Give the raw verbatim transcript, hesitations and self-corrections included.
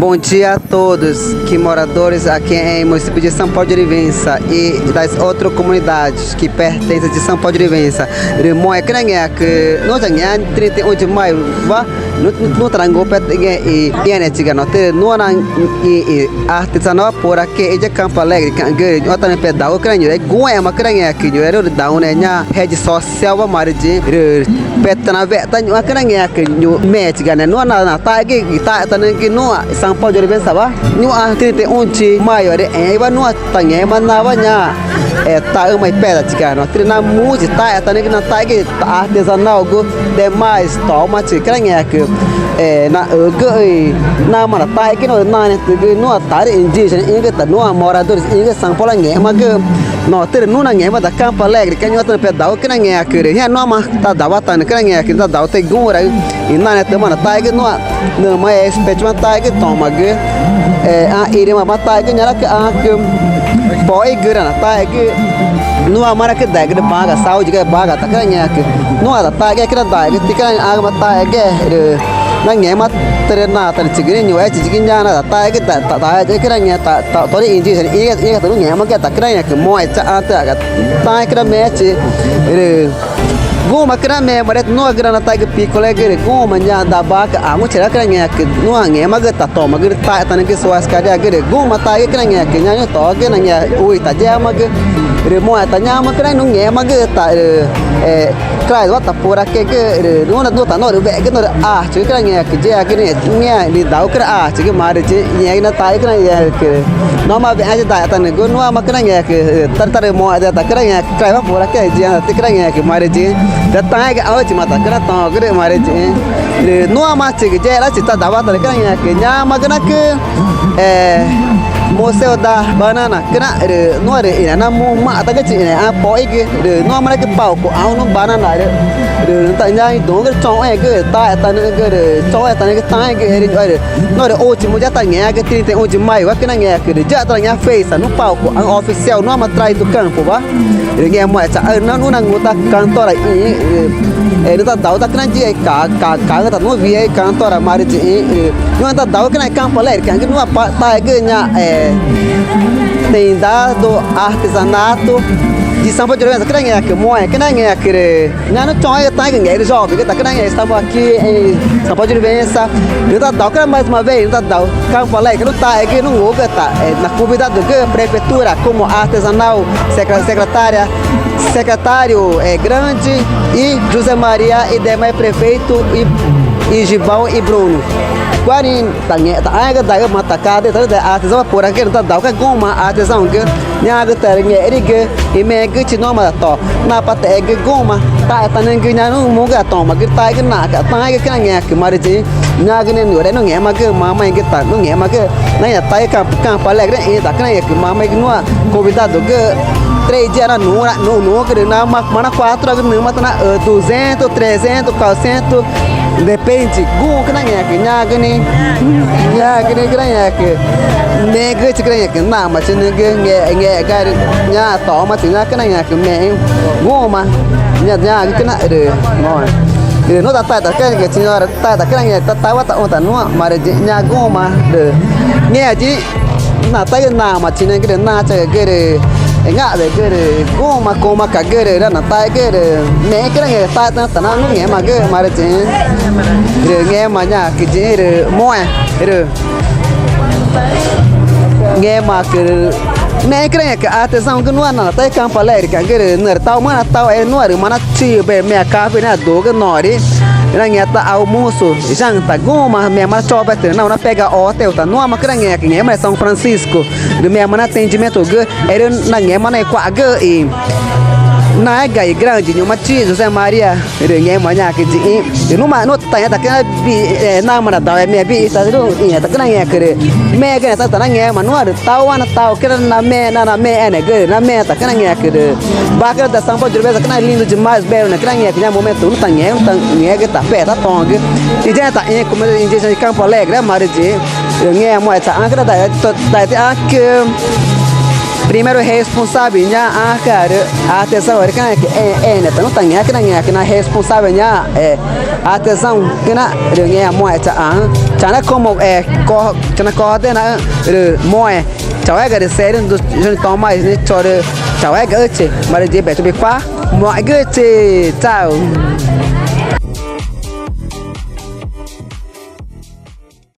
Bom dia a todos que moradores aqui em município de São Paulo de Olivença e das outras comunidades que pertencem de São Paulo de Olivença. Rü moẽcü nangẽãcü nuã changẽã trinta e um de maio wa nuã, nuã tarangupetüxü̃ i ĩãnechiga notürü nuã na i artesanal puracü iya Campo Alegre cagürü ñuãtanü pedaucü nangẽãcü guẽma cü nangẽãcü ñuã rü daune ñaã rede social wa marü yiĩ rü peta nawe̱xta ñuxãcü nangẽãcü ñuã mechiga ne nuã nataegü i taetanügü nuã São Paulo de Olivença wa ñuxã trinta e um de maio rü ẽẽxü̃wa nuã tangẽxma nawa ñaã taxüma i pedachigana notürü namuü̃ i taetanügü nataegü artesanalgu demais tomachi cü nangẽãcü naxügüxü̃ i namaã nataegü nuã rü nanetügü nuã tarüxĩ indígena ixĩgü ta nuã moradores ixĩgü São Paulo ngẽxmagü notürü nuã nangẽxma ta Campo Alegre cü ñuãtanü pedaucü nangẽãcü rü ñaã nuãma tadawatanü cü nangẽãcü tadautü guxü̃raü̃ i nanetüma nataegü nuã nüma espécie nataegü tomagü ãxirüma nataegü ñaracüãcü poxigüra nataegü nuã maracü daegürü baga saúde ga baga ta cü nangẽãcü nuã nataegü cü nadaegü ti cü nangẽãcü nataegü rü nangẽxma tarüna tarüchigü nixĩ ñuxre chigü ñaã nataegü ta daechaxü̃ cü nangẽãcü ta torü indígena ixĩgü ta nuã ngẽxmagü ta cü nangẽãcü moxẽ chaxã tüxaga taẽ cü namechi rü guxü̃ma cü namema rü nuã gürü nataegü picolégu rü guxü̃ma ñaã dabacaxãxü̃ chira cü nangẽãcü nuã ngẽxmagü ta tomagü rü taetanügü churrascaria gürü guxü̃ma taegü cü nangẽãcü ñaã nuã togü nangẽxma ui ta yemagü rü moxẽ ta ñaãma cü nangẽxma nuã ngẽxmagü ta rü claro wa ta puracügü rü nuã nuã ta norü wegü norü achugü cü nangẽãcü yegü nixĩ ngẽma nidaucü rü achugü marü yiĩ ngẽxgü nataegü cü nangẽãcü nuã ma weãchi daetanügu nuãma cü nangẽãcü tarütarü moxẽ ta cü nangẽãcü claro wa puracügü yiã ta cü nangẽãcü marü yiĩ rü taẽgü ãũchima ta cü natogürü marü yiĩ rü nuãma chigü yexerachi tadawatanü cü nangẽãcü ñamagü nacü Museu da Banana cü na rü nuã rü ĩnanamu maxtagüchi ĩnã poxigü rü nuã maracü palco ãũ nuã banana rü rü ta ñaã i duü̃xü̃gü rü choxü̃ãgü taetanügü rü choxü̃ãtanügü taẽgü erü ñuxre rü nuã rü último ya ta ngẽxmagü trinta e um de maio wa cü nangẽãcü rü ya ta ngẽxma fecha nuã palco ãũ oficial nuã ma trai do campo wa rü ngẽma moxẽ chaxã nuã nangu ta cantora ixĩxü̃ rü nüxü̃ tadau ta cü na yiĩ i caxü̃ ta nuã wüxi i cantora marü yiĩ rü nuã tadau cü na Campo Alegre cüãgü nuã pataegü ñaã Tendado Artesanato de São Paulo de Olivença cü nangẽãcü moxẽ cü nangẽãcü rü ñaã nuã choxü̃ãgü taẽgü ngexrü jovemgü ta cü nangẽãcü estamos aqui em São Paulo de Olivença. Nüxü̃ tadau cü na mais uma vez nüxü̃ tadau Campo Alegre nuã taegü nuã ngugü ta na convidadogü prefeitura como artesanal secretária, secretário Grande e José Maria e demais prefeito e Gibão e Bruno. Guarani ta ngẽxma taẽgü daxüma ta cadeira ta artesão puracü nüxü̃ tadau cü guxü̃ma artesãogü ñaãgü tarüngüxẽxü̃gü i megüchi nuã ma to napatüxegü guxü̃ma taetanügü ñaã nuã mugü tomagü taegü naxca̱x taẽgü cü nangẽãcü marü yiĩ ñaãgü nixĩ ñuxre nuã ngẽxmagü mamaẽgü ta nuã ngẽxmagü nangẽxma taegü Campo Alegre ixĩxü̃ ta cü nangẽãcü mamaẽgü nuã convidadogü três dia na nuxü̃ nuxü̃gü rü namaã marü na quatro gü nüma ta na duzentos, trezentos, quatrocentos depende guxü̃ cü nangẽãcü ñaãgü nixĩ ñaãgü nixĩ cü nangẽãcü megüchi cü nangẽãcü namachi nügü ngẽxguma rü ñaã tomachi ñaã cü nangẽãcü mexü̃ guxü̃ma ñaã ñaãgü cü na rü moxẽ rü nuã ta tae ta cü nangẽãcü señora tae ta cü nangẽãcü tatawa taxũ ta nuã marü yiĩ ñaã guxü̃ma rü ngẽma yiĩ nataegü namachi nügü rü nachagügü rü ngãxwegü rü guxü̃ma cumacagü rü nataegü rü mexü̃ cü nangẽãcü tae ta na nuã ngẽxmagü marü yiĩ rü ngẽma ñaãcü yiĩ rü moxẽ rü ngẽmaãcü rü mexü̃ cü nangẽãcü artesãogü nuã nataegü Campo Alegre cüãgü rü nüxü̃ rü taxuma natauxẽxü̃ nuã rü marü na chibee meã cafe na dugü norü nangẽma ta almuço janta guxü̃ma meã marü na chopetü na pega hotel ta nuãma cü nangẽãcü ngẽma São Francisco rü meã marü na atendimentogü erü nangẽma na icua̱xgü i naéga i grande ñu̱xma chi José Maria rü ngẽma ñaãcü yiĩxü̃ rü nuã ma nuã ta ĩxü̃ ta cü na wüxi namaã nadau meã wüxi ta rü ĩxü̃ ta cü nangẽãcü rü megü na ta ta nangẽma nuã rü taxuwa natauxẽxü̃ cü na nameã na nameã ẽnegü rü nameã ta cü nangẽãcü rü Bacarã da São Paulo de Olivença cü na lindo demais belo na cü nangẽãcü ñaã momento nuã ta ngẽxgü ta ngẽxgü ta peta togü i ya ta ĩxü̃ como indígena de Campo Alegre marü yiĩ rü ngẽma moxẽ chaxã cü na daetüxü̃ Primeiro responsavel ñaã ãcü rü artesão rü cüna ngẽxgumaẽcü na responsavel ñaã artesão cüna rü ngẽma moxẽ chaxãxü̃, chaxna como, chaxna codena rü moxẽ. Chauéga rü Serino dos Júnior Tomás, ne chorü chauégaxüchi, marü yibe chubicua, moxẽgüchi, tchau.